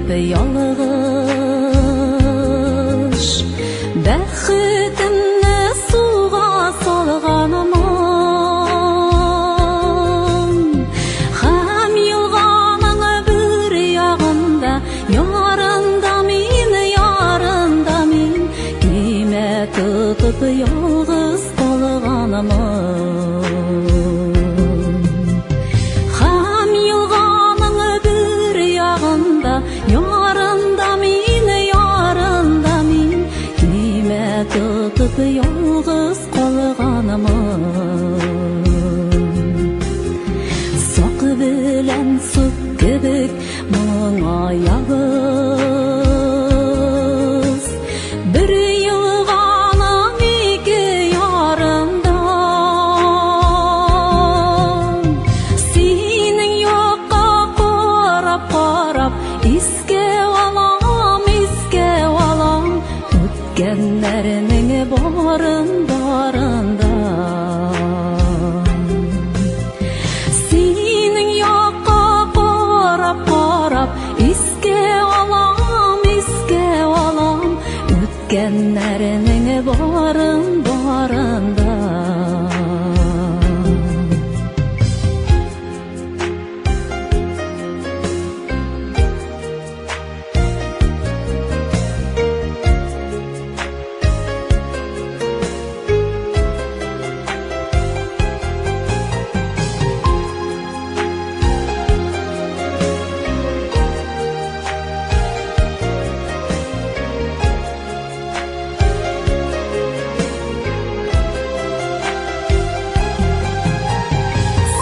итеп ялгыш Бәхетемне суга салганмын. Һәм елганың бер ягында ярында мин, ярында мин Көймә тотып ялгыз калганмын. Һәм елганың бер ягында ярында мин, ярында мин Көймә тотып ялгыз калганмын. Сак белән сук кебек моңаябыз Бер елганың ике ярында. Синең якка карап, карап, искә алам, искә алам Үткәннәрнең барын, барын да. Синең якка карап, карап, искә алам, искә алам Үткәннәрнең барын, барын да.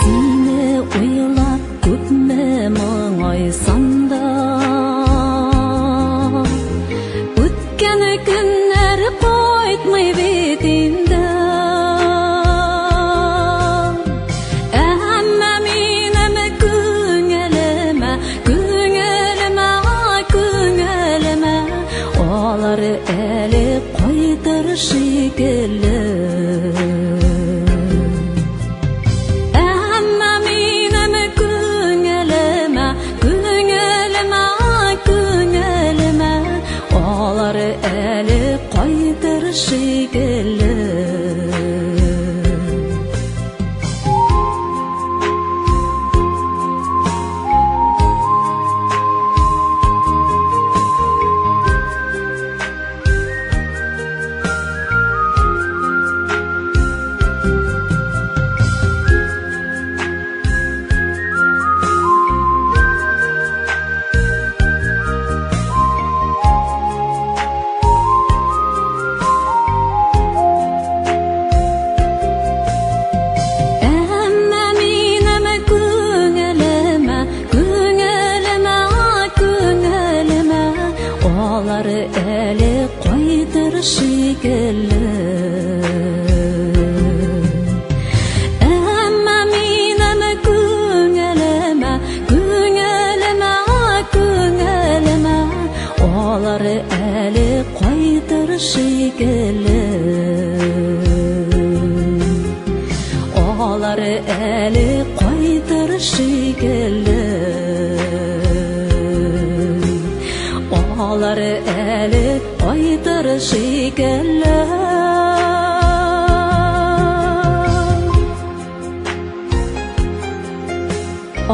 Сине уйлап күпме моңайсам да, Үткән көннәр кайтмый бит инде. Әмма минем күңелемә, күңелемә, күңелемә Алар әле кайтыр шикелле. Әмма минем күңелемә, күңелемә, күңелемә Алар әле кайтыр шикелле. Әмма минем күңелемә, күңелемә, күңелемә Алар әле кайтыр шикелле. Әмма минем күңелемә, күңелемә, күңелемә Алар әле кайтыр шикелле. Алар әле кайтыр шикелле. Алар әле кайтыр шикелле.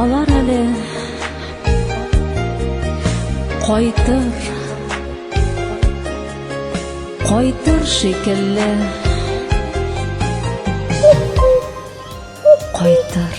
Алар әле кайтыр, кайтыр шикелле. Кайтыр.